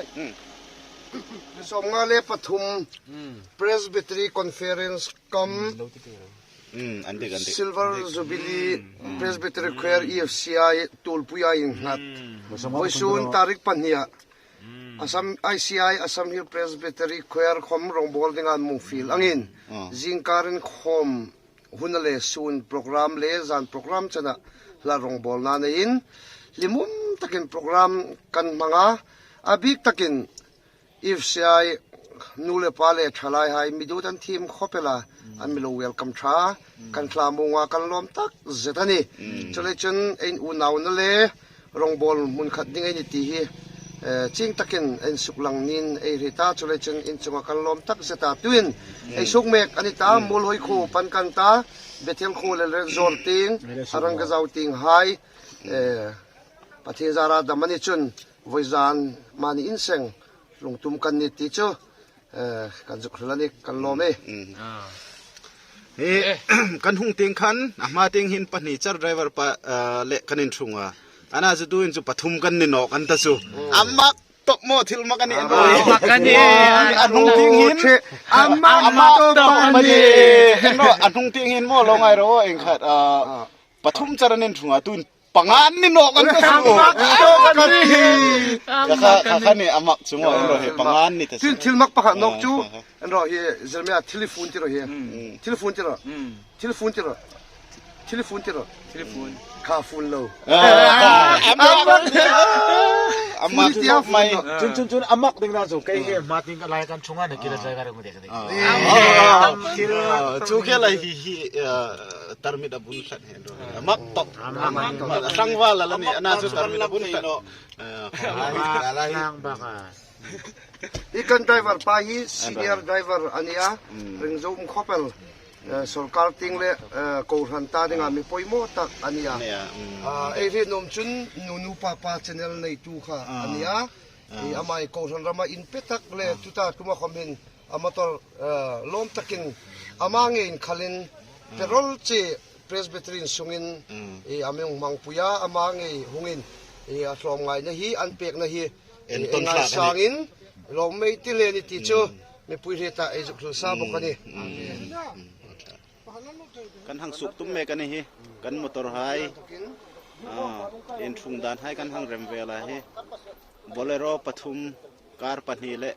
53 Presbytery Conference kam Silver Jubilee Presbytery Choir EFCI Tulpui ah in hngat. Voisun tarik pahnih ah Assam ICI Assam Hill Presbytery Choir khom rawngbawl dingah mungfil angin zingkar in khawm hun le sun program le zan program chan ah hla rawngbawl na nei in hlimum takin program kan hmang a. A bik takin IFCI nu le pa le thalai hai midut an thim khawpela an milo welcome tha kan thla munga kan lawm tak zet ani. Chule chun ein unau na le rawngbawl hmun khat ding ei ni ti hi ching takin ein suk lang nin ei ri ta chule chun in chunga kan lawm tak zeta tuin ei suk mek ani ta mul hoi khu pan kan ta Bethel khu le zawl ting arang ka zau ting hai Pathian zara dam ani chun Voizan mahni innseng lungtum kan ni ti cu kan zuk hril ani kan lawm i. Hi kan hung ting khan a hma ting hin pahnih char driver pa le kan in thunga ana zu tu in chu pathum kan ni nok an ta chu amak tok mo thil mak ani Amak ani. an hung ting hin Amak tok ani no an hung ting hin mo lo ngai ro eng khat pathum char an in thunga tu Pangan ni nok an ta su. Kha kha ni amak chu ngo ro he pangan ni ta su. Thil thil mak pakhat nok chu an ro hi Jeremiah telephone ti ro hi. Telephone ti ro. Telephone ti ro. Telephone ti ro. Telephone. Kha phone lo. Amak amak mai. Cun cun cun amak ding na chu kei he ma ting ka lai kan chunga na kila jai ka re de. Chu ke lai hi hi tarmit abun khat he Amak tok. Tlangval ala ni ana chu tarmit a bun hran. Hi kan driver pa hi senior driver ania ringzo um khopel sorkar ting le kohhran ta dingah mi pawimawh tak ania. Ei ri nom chun nunu pa pa channel nei tu kha ania. Amai kohhran rama in pe tak le tuta tuma khom hin a motor lawm takin ama nge in khalin petrol chi Presbyterian sungin i a mung mangpui a, ama ngei hungin i a tlawmngaina hi an pekna hi engai sangin lawm mai ti le ni ti chu mipui hretah ei zuk hlul sa bawk a ni. Kan hang suk tum mek a ni hi, kan motor hai inchhung dan hai kan hang rem vel a hi Bolero pathum car pahnih leh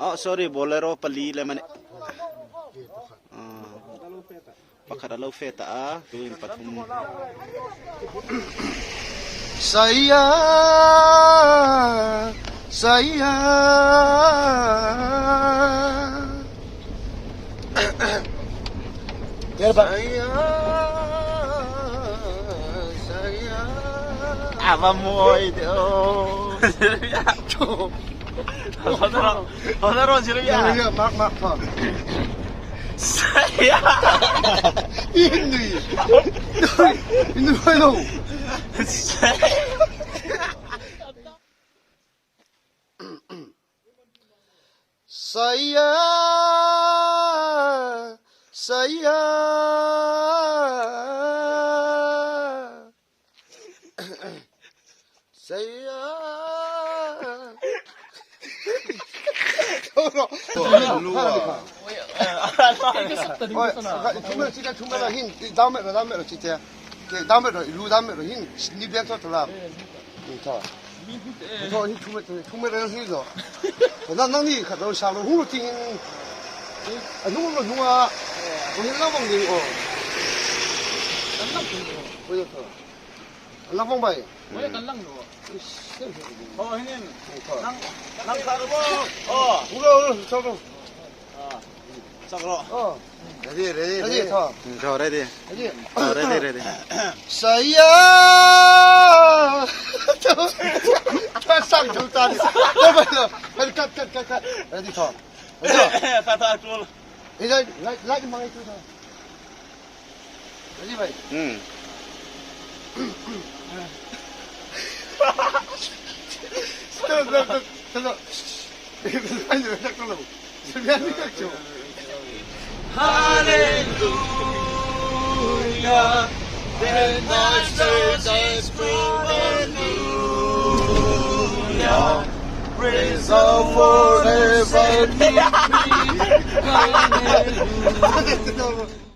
oh sorry Bolero pali lem a ni. Pakhat a lo fe ta a, tuin pathum. Saya Saya Saya Saya A va mawi deuh. Mak mak pha. Nui. Nui lo. Saya Saya Saya Hallelujah. Then my soul shall scream, Hallelujah. Praise. 73.